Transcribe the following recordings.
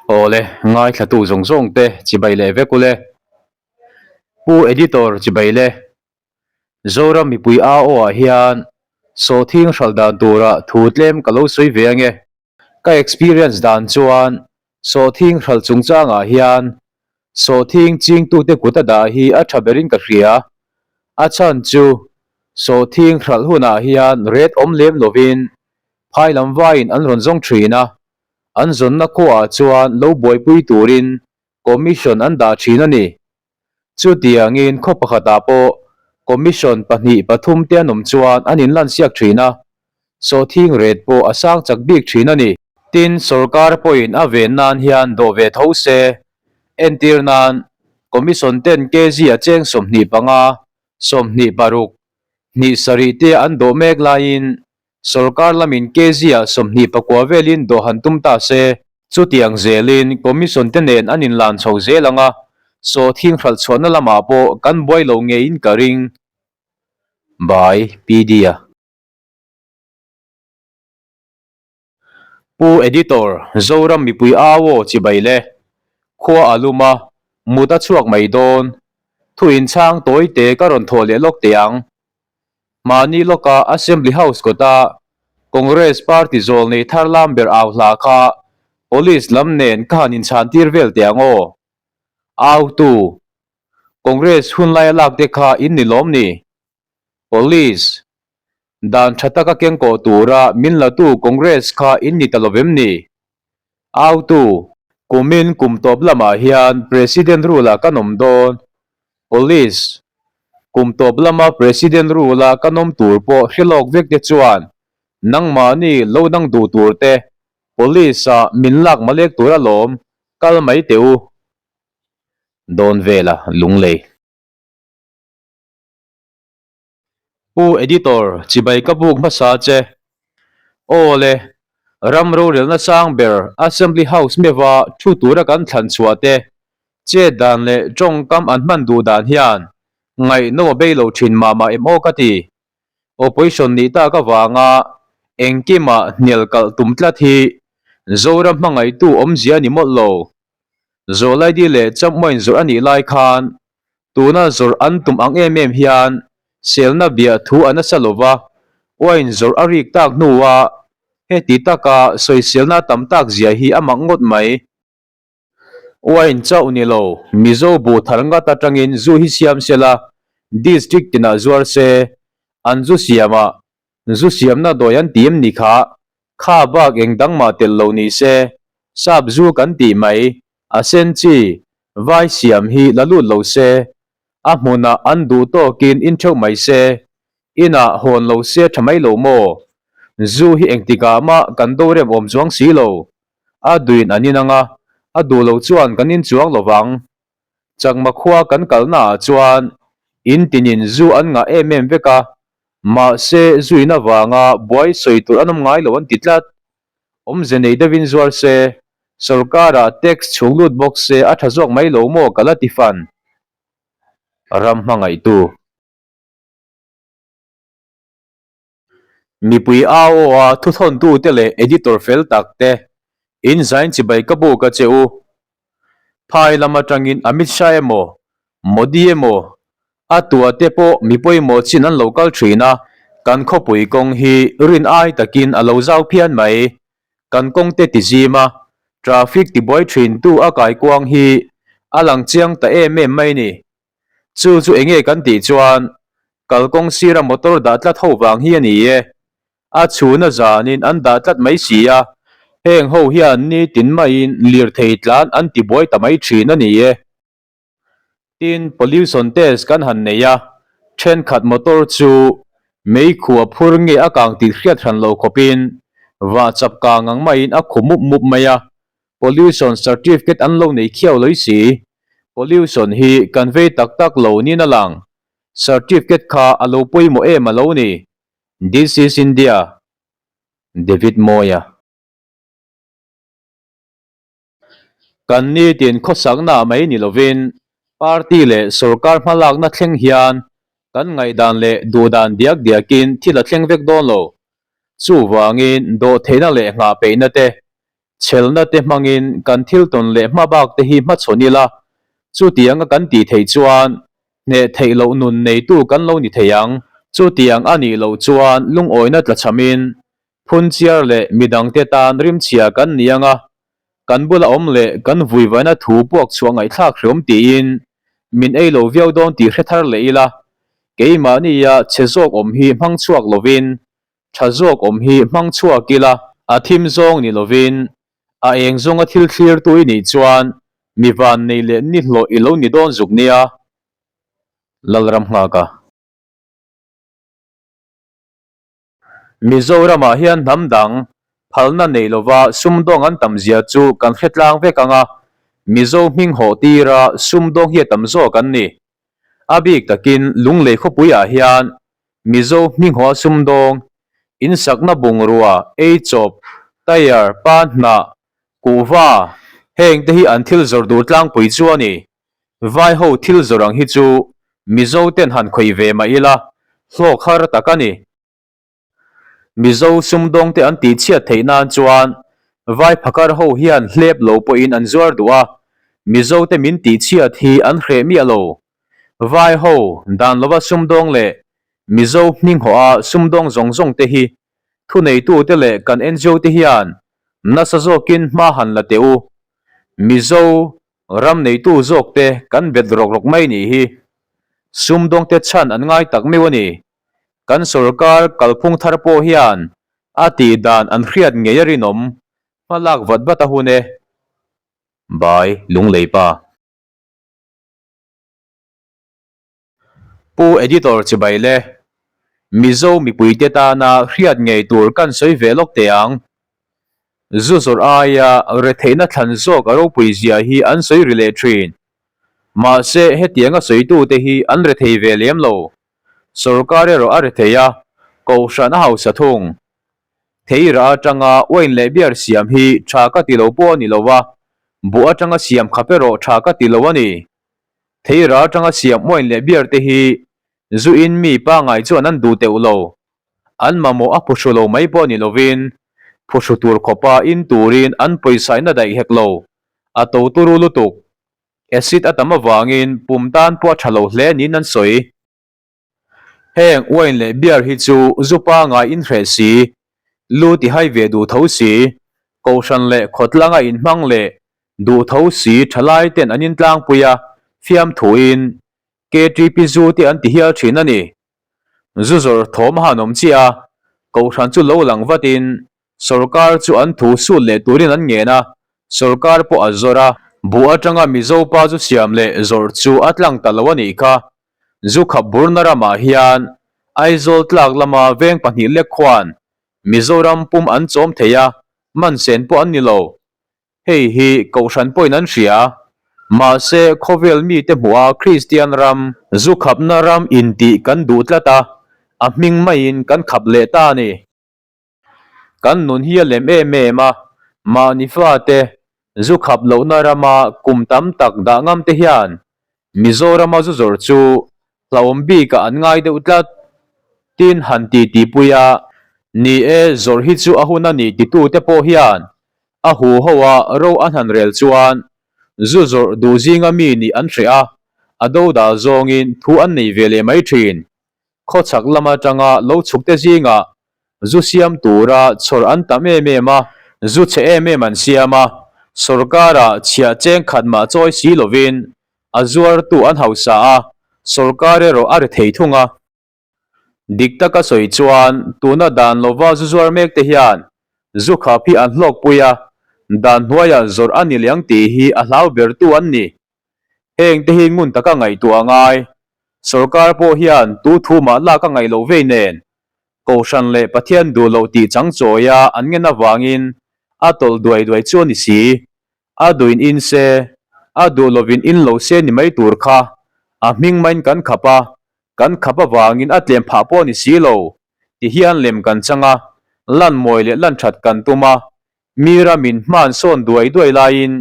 Awle, ngaithlatu zawng zawng te chibai leh vek ule. Pu Editor chibai le. Zoram mipui AO ah hian sawhthing hralh dan tura thu tlem ka lo sawi ve ange. Ka experience dan chuan sawhthing hralh chungchangah hian sawhthing chingtute kut a dah hi a tha berin ka hria. A chhan chu sawhthing hralh hunah hian ret awm lem lovin phai lam vaiin an rawn zawng thin a, an zawnna khuaah chuan lo buaipui turin commission an dah thin a ni. Chutiangin khaw pakhatah pawh commission pahnih pathum te an awm chuan an inlansiak thin a, sawhthing ret pawh a sang chak bik thin a ni. Tin, sorkar pawhin a ven nan hian dawh ve tho se, entir nan commission ten kg a cheng 25, 26, hnih sarih te an dawh mek laiin Sorkar lamin kg-ah 29 velin dawh han tum ta se. Chutiang zelin Commission te nen an inlan chho zel ang a, sawhthing hralh chhuahna lamah pawh kan buai lo ngeiin ka ring. By, PD-a. Pu Editor, Zoram mipui au aw chibai le. Khua a lum a, mut a chhuak mai dawn. Thu inchhang tawi te ka rawn thawh leh lawk teh ang. Mahni lawka Assembly House kawta Congress party zawl nei thar lam ber au hla kha Police lam nen ka han inchhan tir vel teh ang aw. Autu, Congress hunlai a lak te kha in ni lawm ni? Police, Dan tha taka kengkawh tura min latu Congress kha in ni ta lovem ni? Autu, Kumin kum tawp lamah hian President rule ah kan awm dawn. Police, Kum tawp lama President rule a kan awm tur pawh hre lawk vek te chuan nangmahni lo dang duh tur te Police ah min lak malek tur alawm kal mai teh u. Dawn vela lunglei. Pu Editor, chibai ka buk hmasa che. Aw le, ram rorelna sang ber Assembly House meuha thu tura kan thlan chhuah te, chet dan leh tawngkam an hman duh dan hian ngaihnawm a bei lo thin mah mah em aw ka ti. Opposition nih tak avanga engkimah hnial kalh tum tlat hi Zoram hmangaihtu awmzia a ni mawlh lo. Zawlaidi leh Chamwine zawrh a nih lai khan Tuna zawrh an tum ang em em hian selna bia thu a nasa lo va, wine zawrh a rik tak hnua heti taka sawiselna tam tak zia hi a mak ngawt mai. Wine chauh ni lo, Mizo buh thar ngat atangin zu hi siam sela, district tinah zuar se, an zu siamah zu siamna dawi an ti em ni kha, kha bak eng dang mah telh lo ni se, sap zu kan tih mai, A sen chi, vai siam hi la lut lo se, a hmunah an duh tawkin in theuh mai se, inah hawn lo se tha mai lo maw? Zu hi engtikah mah kan do rem awm chuang si lo. A duin an in anga, a duh lo chuan kan in chuang lo vang. Chakma khua kan kalnaah chuan in tinin zu an ngah em em vek a, mahse zu in avanga buai sawi tur an awm ngai lo an ti tlat. Awmze nei deuhin zuar se, sorkarah tax chhung lut bawk se a tha zawk mai lo maw ka la ti fan. Ram hmangaihtu. Mipui AO-a thuthawntute leh editor fel tak te, in zain chibai ka buk a che u. Phai lam atangin Amit Shah emaw, Modi emaw, a tua te pawh mi pawimawh chin an lo kal thin a, kan khawpui kawng hi rin ai takin a lo zau phian mai. Kan kawng te ti zim a, traffic ti buai thin tu a kaikuang hi a lang chiang ta em em mai ni. Chu chu enge kan tih chuan kalkawng sira motor dah tlat ho vang hi a ni e. A chhuna zanin an dah tlat mai si a, heng ho hian nitin maiin lirthei tlan an ti buai ta mai thin a ni e. Tin, pollution test kan han nei a, thenkhat motor chu meikhua phur nge a kang tih hriat hran lo khawpin vah chap kang ang maiin a khu mup mup mai a, pollution certificate an lo nei khiau lawih si. Pollution hi kan vei tak tak lo niin a lang, certificate kha a lo pawimawh em a lo ni. This is India, David Mawia. Kan nitin khawsakna mai ni lovin party leh sorkar hmalakna thleng hian kan ngaihdan leh duhdan diak diakin thil a thleng vek dawn lo. Chuvangin dawhtheihna leh nghah peihna te. Chhelna te hmangin kan thil tawn leh hmabak te hi hmachhawn ila, chutianga kan tih theih chuan hneh theih loh nun neitu kan lo ni thei ang. Chutiang a nih loh chuan lungawina tlachhamin phunchiar leh midangte tan rimchhia kan ni ang a, kan bula awm leh kan vuivaina thu puak chhuah ngaihthlak hreawm tiin min ei lo viau dawn tih hre thar leh ila, keimahnia chhe zawk awm hi hmang chhuak lovin Tha zawk awm hi hmang chhuak ila, a thim zawng ni lovin a eng zawnga thil thlirtu i nih chuan mi van nei leh ni hlawh i lo ni dawn zuk nia. Lalram nghaka. Mizoramah hian hnam dang phalna nei lova sumdawng an tam zia chu kan hre tlang vek ang a, Mizo hming hawh tira sumdawng hi a tam zawk an ni. A bik takin Lunglei khawpuiah hian Mizo hminghaw sumdawng, insakna bungrua, eichawp, tyre, pa hnah, kuhva, heng te hi an thil zawrh duh tlangpui chu a ni. Vai ho thil zawrh ang hi chu Mizo ten han khawih ve mah ila, hlawk har tak a ni. Mizo sumdawng te an tihchhiat theih nan chuan vai phakar ho hian hlep lo pawhin an zuar duh a, Mizo te min tihchhiat hi an hreh miah lo. Vai ho dan lova sumdawng leh Mizo hminghawha sumdawng zawng zawng te hi thuneitute leh kan ngo te hian nasa zawkin hma han la teh u. Mizo ram neitu zawk te kan bet rawk rawk mai nih hi. Sumdawng te chhan an ngai tak meuh a ni. Kan sorkar kalphung thar pawh hian a tih dan an hriat ngei a rinawm hma lak vat vat a hun e. Bai Lunglei pa. Pu Editor chibai le, Mizo mipuite tana hriat ngei tur kan sawi ve lawk teh ang. Zu zawrh aia retheihna thlan zawk a ropui zia hi an sawi ri leh thin. Mahse hetianga sawitute hi an rethei ve lem lo. Sorkar erawh a rethei a, kohhran a hausa thung. Theira atanga wine leh beer siam hi tha ka ti lo pawh a ni lo a, buh atanga siam khap erawh tha ka ti lo a ni. Theira atanga siam wine leh beer te hi zu in mi pangai chuan an duh teuh lo. An mamawh a phuhru lo mai pawh ni lovin phuhru tur khawpa in turin an pawisaina daih hek lo. A to turu lutuk. Acid a tam avangin pum tan pawh a tha lo hle niin an sawi. Heng wine leh beer hi chu zu pangai in hreh si, lu ti hai ve duh tho si, kohhran leh khawtlanga inhmang leh duh tho si thalai ten an intlangpui a, fiamthuin KTP zu te an ti hial thin a ni. Zu zawrh thawm a han awm chiah a, kohhran chu lo lang vatin Sorkar chu an thu sut leh turin an ngen a, sorkar pawh a zawrh a. Buh atanga Mizo pa zu siam leh zawrh chu a tlang ta lo a nih kha. Zu khap burna ramah hian Aizawl tlak lama veng pahnih lek khuan Mizoram pum an chawm thei a, man sen pawh an ni lo. Hei hi Kohhran pawhin an hria. Mahse, khawvel mite hmuha Kristian ram, zu khapna ram intih kan duh tlat a, a hming maiin kan khap leh ta a ni. Kan nun hi a lem em em a, mahni fate zu khap lohna rama kum tam tak dah ngam te hian Mizorama zu zawrh chu hlauhawm bikah an ngai deuh tlat. Tin han ti tihpui a, ni e zawrh hi chu a hun a ni titute pawh hian a huho a ro an han rel chuan zu zawrh duh zinga mi nih an hreh a, a dodal zawngin thu an nei ve leh mai thin. Khawchhak lam atanga lo chhukte zingah zu siam tura chhawr an tam em em a, zu chhe em em an siam a, sorkara chhiah cheng khat mah chawi si lovin a zuartu an hausa a, sorkar erawh a ri thei thung a. Dik taka sawi chuan tuna dan lova zu zuar mek te hian zu khap hi an hlawkpui a, dan hnuaiah zawrh a ni leh ang tih hi a hlau bertu an ni. Heng te hi ngun taka ngaihtuah a ngai. Sorkar pawh hian tu thu mah lak a ngaih loh vei nen, Kohhran leh Pathian duh loh tih chang chawia an ngen avangin a tawlh duai duai chu a ni si. A duhin in se, a duh lovin in lo se ni mai tur kha a hming maiin kan khap a, kan khap avangin a tlem phah pawh a ni si lo ti hian lem kan chang a, lan mawi leh lan that kan tum a, mi ramin hman sawn duai duai laiin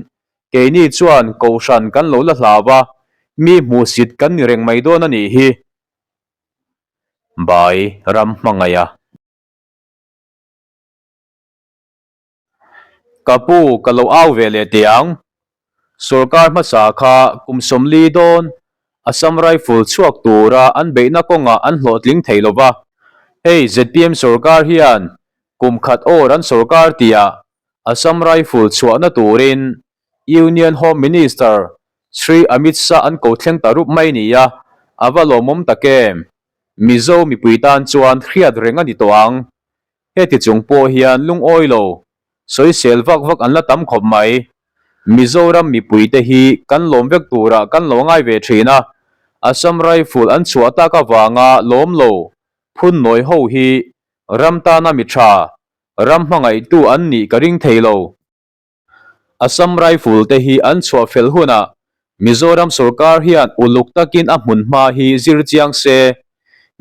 Keini chuan Kohhran kan lo la hlau a, mi hmuhsit kan ni reng mai dawn a nih hi. Bai ram hmangaih a. Ka pu, ka lo au ve leh teh ang. Sorkar hmasa kha kum 40 dawn Assam Rifle chhuak tura an beihna kawngah an hlawhtling thei lo va. Hei zpm sorkar hian kum khat awr an sorkar tihah Assam Rifle chhuahna turin Union Home Minister Shri Amit Shah an ko thleng ta rup mai nia, a va lawmawm tak em? Mizo mipui tan chuan hriat reng a ni tawh ang. Heti chung pawh hian lungawi lo, sawisel vak vak an la tam khawp mai. Mizoram mipuite hi kan lawm vek turah kan lo ngai ve thin a, Assam Rifle an chhuah tak avanga lawm lo phun nawi ho hi ram tana mi tha, ram hmangaihtu an nih ka ring thei lo. Assam Rifle te hi an chhuah fel hunah Mizoram sorkar hian uluk takin a hmun hma hi zir chiang se,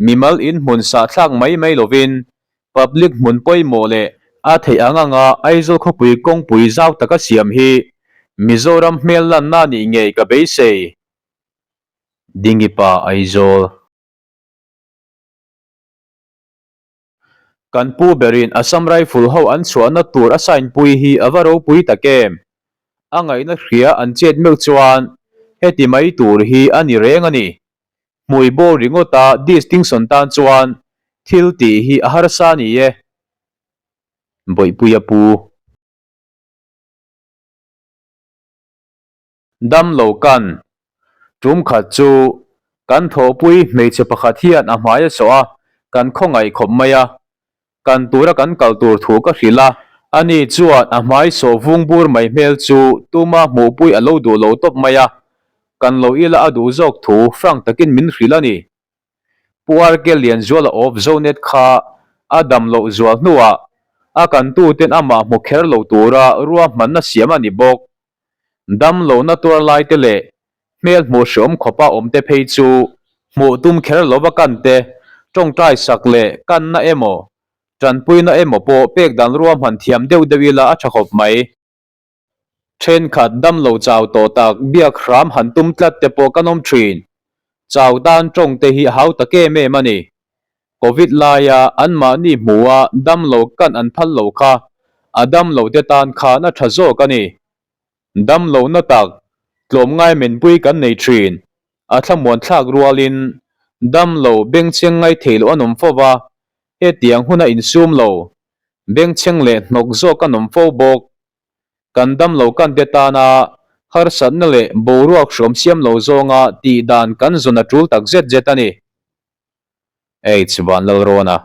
mimal in hmun sahthlak mai mai lovin public hmun pawimawh leh a theih ang anga Aizawl khawpui kawngpui zau taka siam hi Mizoram hmel lanna nih ngei ka beisei. Dingipa Aizawl. Kan pu berin Assam Rifle ho an chhuahna tur a sign pui hi a va ropui tak em? A ngaihna hria an chet meuh chuan heti mai tur hi a ni reng a ni. Hmui bawr ringawta distinction tan chuan thil tih hi a harsa a ni e. Bawihpuia pu. Dam lo kan. Tum khat chu kan thawhpui hmeichhe pakhat hian a hmai a sawh a, kan khawngaih khawp mai a. Kan tura kan kal tur thu ka hrilh a. Ani chuan a hmai sawh vung bur mai hmel chu tuma hmuhpui a lo duh lo tawp mai a, kan lo ila a duh zawk thu frank takin min hrilh a ni. Pu RK Lianzuala of Zonet kha a dam loh zual hnuah a kantuten amah hmu kher lo tura ruahmanna siam a ni bawk. Dam lohna tuar lai te leh hmel hmuh hreawm khawpa awm te phei chu hmuh tum kher lova kan te, tawngtai sak leh kanna emaw, tanpuina emaw pawh pek dan ruahman thiam deuh deuh ila a tha khawp mai. Thenkhat dam lo chau tawh tak biak hram han tum tlat te pawh kan awm thin. Chau tan tawng te hi a hau tak em em a ni. Covid laia anmahni hmuha dam lo kan an phal lo kha a dam lo te tan khan a tha zawk a ni. Dam lohna tak tlawmngai menpui kan nei thin. A thlamuan thlak rualin dam lo bengchheng ngai thei loh an awm fo va, hetiang huna insum lo bengchheng leh hnawk zawk an awm fo bawk. Kan dam lo kan te tana harsatna leh boruak hrawm siam lo zawnga tih dan kan zawn a tul tak zet zet a ni. H Vanlalrawna.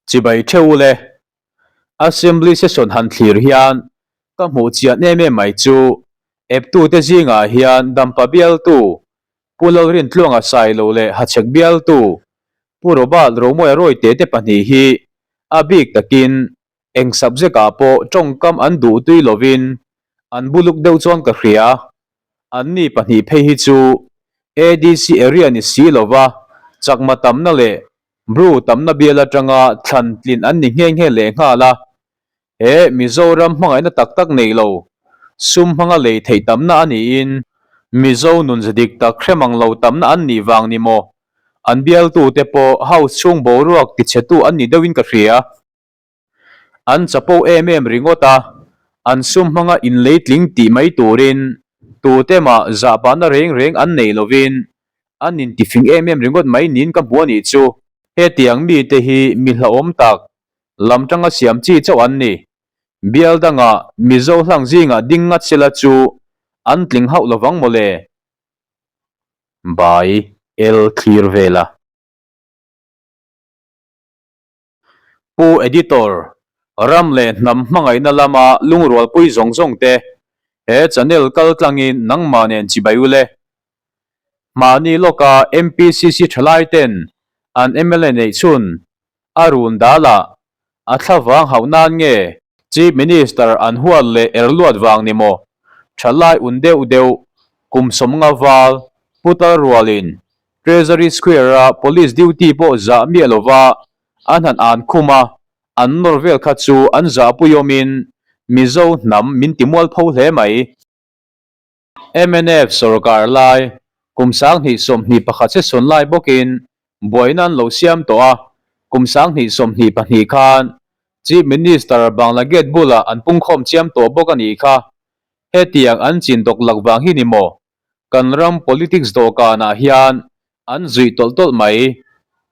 Chibai theu le. Assembly session han thlir hian ka hmuh chian em em mai chu eptute zingah hian Dampa bialtu Pu Lalrintluanga Sailo leh Hachhek bialtu Pu Robert Romawia Rawite te pahnih hi a bik takin eng subject ah pawh tawngkam an duh tui lovin an buluk deuh chuan ka hria. Anni pahnih phei hi chu ADC area ni si lova chakma tamna leh Bru tamna bial atanga thlan tlin an ni nghe nghe leh nghal a. He Mizoram hmangaihna tak tak nei lo, sum hmanga lei theih tamna a niin Mizo nunze dik tak hre mang lo tamna an nih vang ni maw? An bialtute pawh house chhung boruak tichhetu an ni deuhin ka hria. An chapo em em ringawt a, an sum hmanga inleitling tih mai turin tute mah zahpahna reng reng an nei lovin an intifing em em ringawt mai niin ka hmu a nih chu. Hetiang mite hi mi hlauhawm tak lam tanga siam chi chauh an ni. Bial dangah Mizo hlang zingah ding ngat sela chu an tling hauh lovang mawle. Bai El thlir vela. Pu Editor, ram leh hnam hmangaihna lama lungrualpui zawng zawng te, he channel kal tlangin nangmah nen chibai ule. Mahni lawka MPCC thalai ten an mla neih chhun a run dalah a thlavang hauh nan nge Chief Minister an huat leh er luat vang ni maw? Thalai un deuh deuh kum 50 val putar rualin Treasury Square-a police duty pawh zah miah lova an han an khum a, an nawr vel kha chu an zahpuiawmin Mizo hnam min ti mualpho hle mai. Mnf sorkar lai kum 2021 session lai bawkin buaina an lo siam tawh a. Kum 2022 khan Chief Minister Bangla Gate bulah an pungkhawm chiam tawh bawk a nih kha. Hetiang an chin dawk lak vang hi ni maw? Kan ram politics dawhkanah hian an zuih tawlh tawlh mai.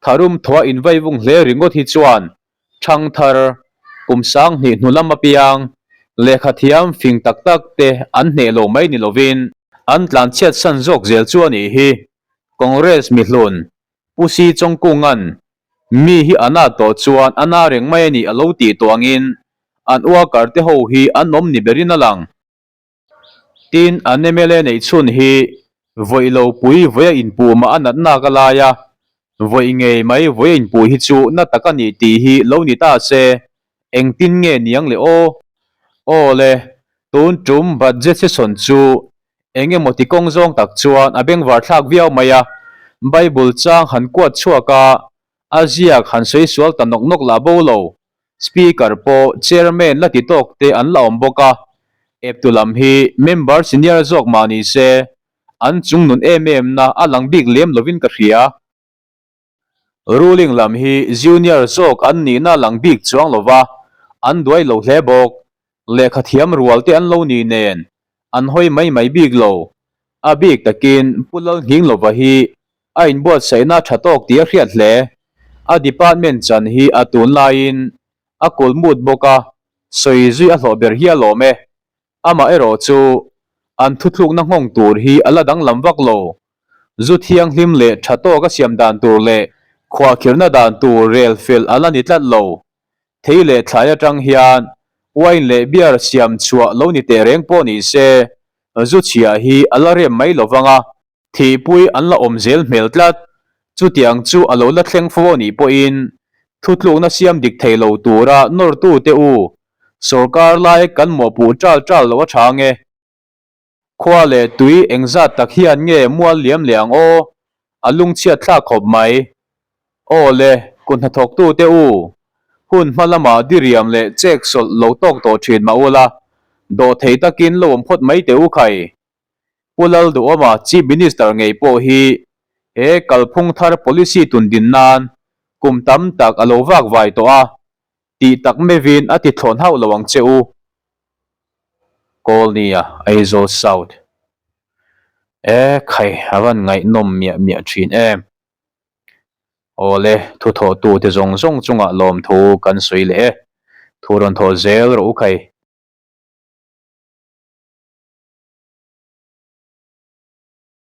Tharum thawha invaivung hle ringawt hi chuan thangthar kum 2000 hnu lam apiang lehkha thiam fing tak tak te an hneh lo mai ni lovin an tlanchhiat san zawk zel chu a nih hi. Congress mihlun Pu Si Chawngkunga'n mi hi a na tawh chuan a na reng mai a nih a lo tih tawh angin an worker te ho hi an awm ni berin a lang. Tin, an mla neih chhun hi vawi lo pui vawi a inpuh mah a natnak a lai a, vawi ngei mai vawi a inpuh hi chu na tak a nih tih hi lo ni ta se, engtin nge niang le aw? Aw le, tun tum budget session chu eng emaw ti kawng zawng tak chuan a bengvar thlak viau mai a, Bible chang han kuat chhuak a, a ziak han sawi sual ta nawk nawk lah bo lo. Speaker pawh Chairman la ti tawk te an la awm bawk a, eptu lam hi member senior zawk mah ni se, an chung nun em em na a lang bik lem lovin ka hria. Ruling lam hi junior zawk an nihna lang bik chuang lova, an duai lo hle bawk. Lehkha thiam rual te an lo ni nen, an hawi mai mai bik lo. A bik takin Pu Lalnghinglova hi a inbuatsaihna tha tawk tih a hriat hle. A department chan hi a tun laiin a kul mut bawk a, sawi zui a hlawh ber hial awm e. Amah erawh chu an thuthlukna nghawng tur hi a la danglam vak lo. Zu thianghlim leh tha tawk a siam dan tur leh khuahkhirhna dan tur rel fel a la ni tlat lo. Thei leh thlai atang hian wine leh beer siam chhuah lo ni teh reng pawh ni se, zu chhia hi a la rem mai lo vang a. Thihpui an la awm zel hmel tlat. Chutiang chu a lo la thleng fo anih pawhin thutlukna siam dik thei lo tura nawrtute u, sorkar lai kan mawhpuh ṭal ṭal lo a ṭha nge? Khua leh tui engzat tak hian nge mual liam leh ang aw? A lungchhiat thlak khawp mai. Aw le, kut hnathawktute u, hun hma lamah diriam leh chek sawlh lo tawk tawh ṭhin mah ula, dawhthei takin lo awm phawt mai teh u khai. Pu Lalduhawma Chief Minister ngei pawh hi he kalphung thar policy tun din nan kum tam tak a lo vak vai tawh a, tih tak mevin a ti thlawn hauh lo ang che u. Kawlnia, Aizawl South. E khai, a van ngaihnawm miah miah thin em. Awle, thuthawhtute zawng zawng chungah lawmthu kan sawi leh e. Thu rawn thawh zel rawh u khai.